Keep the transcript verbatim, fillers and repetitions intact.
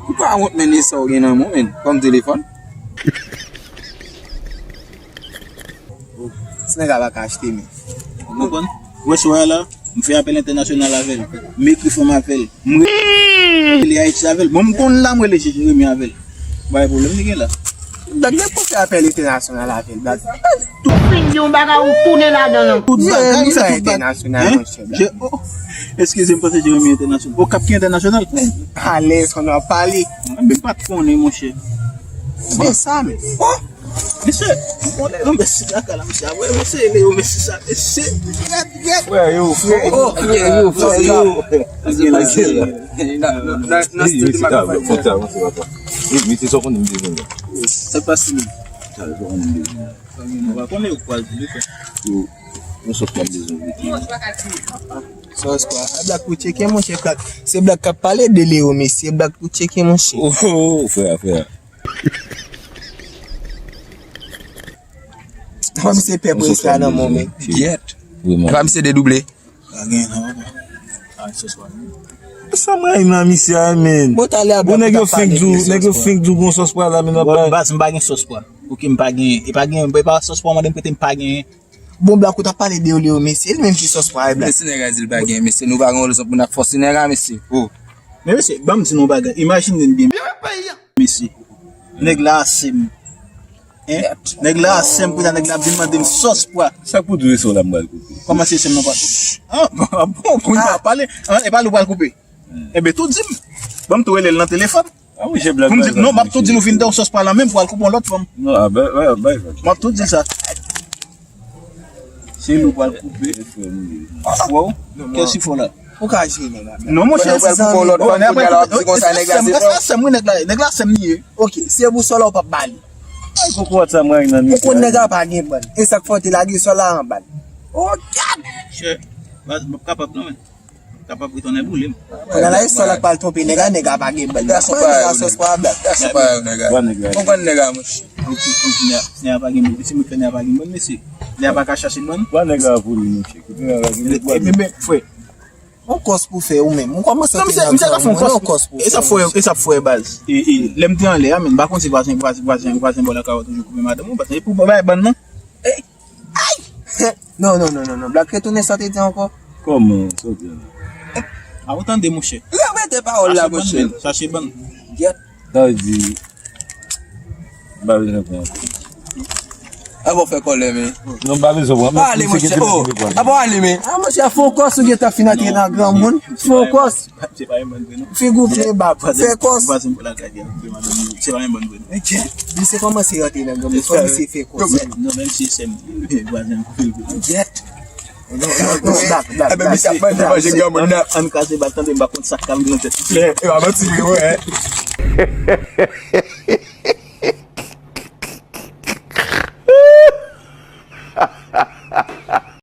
Ou pa wont, men, e sa w gen nan men w, men, kòm telefòn. Ti nèg la pa ka achte, men. Ou konprann? Wè sa w wè la, m fè apèl entènasyonal avè l. M ekri fò m avè l. M rele Ayiti avè l. Bon, m konn la, m rele Jeremi avè l. Bay pwoblèm li gen la. Donk, lè pou fè apèl entènasyonal avè l, baz. Ou fin di yon bagay, ou tounen ladan l ankò. Tout bagay, m fè tout bagay. Entènasyonal, monchè, baz. Eskize m, panse Jeremi entènasyonal. Okap ki entènasyonal? Alèz, kòman w ap pale? M pa t konnen, monchè. Se sa, men. Mesye, m konnen yo, mesye, kaka la, mesye. Apre, mesye, Leo, mesye, sa, mesye. Gèt, gèt. Frè yo, frè yo, frè yo, frè yo. Nan, nan, nan, nan stil de Mac. Mete sa w konnen m bezwen la. Sa k pase menm? Sa w konnen m bezwen la. Ou pa konnen yo kwaze, wi, frè. Yo, yon sòs pa m bezwen mete. Sòs pa. A, Black pou tcheke, monchè, Black. Se Black k ap pale de Leo, mesye. Black pou tcheke, monchè. Oh, oh, oh, frè, frè. Kòm se pèp restoran nan men w, men. Gyèt. Vrèman. Kòm se dedouble. Pa gen non, papa. A, sòs pa. Sa m rayi nan misye a, men. Bon, talè a, bon, nèg yo fenk di w, nèg yo fenk di w gon sòs pa la, men nan bay. Baz, m pa gen sòs pa. Oke, m pa gen. E pa gen, e pa sòs pa w mande m prete, m pa gen. Bon, Black ou t ap pale de Leo, mesye, li menm ki sòs pa, e Black. Mesye, nèg la di l pa gen, mesye, nou pa gen rezon pou n ap fòse nèg la, mesye. Oh. Men mesye, ban m di nou yon bagay. Imajine n byen. Mesye. Nèg la a se m. Hein? Nèg la a se m, pou ta nèg la ap vin mande m sòs pwa. Sa k pou di w e sa w la m pral koupe? Kòman se se m nan pral? Ah, bon, pou n pa pale. Ah, e pa li w pral koupe. Enben, tou di m. Ban m tou rele l nan telefòn. Ah wi, jè Black. Pou m di, non, m ap tou di nou vin dan sòs pwa la menm pou al koupe yon lòt fanm. Non, ah, bay, bay, bay. M ap tou di l sa. Se li w pral koupe. Frè w? Kèsi fò la? Ou ka jere nèg la. Non, monchè, se zanmi. Bon, nèg la pral koupe yon lòt fanm, kounye a l ap di konsa, nèg la se frè w. Nèg la se m, wi, nèg la, nèg la se m li ye. Ok, se pou sòl la ou p ap ba li. Ay, koko, sa mwen nan. Ou konn nèg la pa gen bann. E sa k fè w te lage sòl la anba l. Oh, gad! Chè, m p ap kapab non, men. Kapab retounen boule m. Kounye a la, e sòl la k pral twonpe nèg la, nèg la pa gen bann. Gason pa yo, nèg la. Gason pa yo, nèg la. Konprann nèg la, monchè. Ok, ok, nèg la, nèg la pa gen bann, si mwen fè nèg la pa gen bann, mesye. Nèg la pa ka chache bann. Ba nèg la pou li, monchè. Kote nèg la gen bann. Epi, men, frè. On kòs pou fè ou menm. Ou kòmanse te nan gran moun, on kòs pou fè. E sa fè, e sa fè baz. E, e, lè m te anlè a, men, m pa konn si vwazen, vwazen, vwazen, vwazen bò lakay ou toujou koupe madanm ou, paske e pou bay bann nan. Ay! Non, non, non, non, non. Black, retounen sa w te di ankò. Kòman? Sa w di a la? A, ou tande, monchè. Repete pawòl la, monchè. Chache bann. Gyèt. Sa vle di, m pa bezwen pran ankò. A bon, fè kòlè, men. Non, m pa bezwen pran. Pa ale, monchè. Oh, a bon, ale, men. A, monchè, fè on kòs ou gentan fin antre nan granmoun. Fè on kòs. Se pa yon bann vre, non. Figi w plen bab. Fè kòs. Vwazen pou lakay li a, se pa yon bann vre, non. Ok. Misye kòmanse rantre nan granmoun. Fò misye fè kòs. Non, menm si se m, vwazen pou fè l vre. Gyèt. Non, non, non, Black, Black, Black. Ebyen, misye ap manje granmoun nan. Ann kraze bal, tande, m pa konn sa k ap vin nan tèt. E pa manti, wi, wi.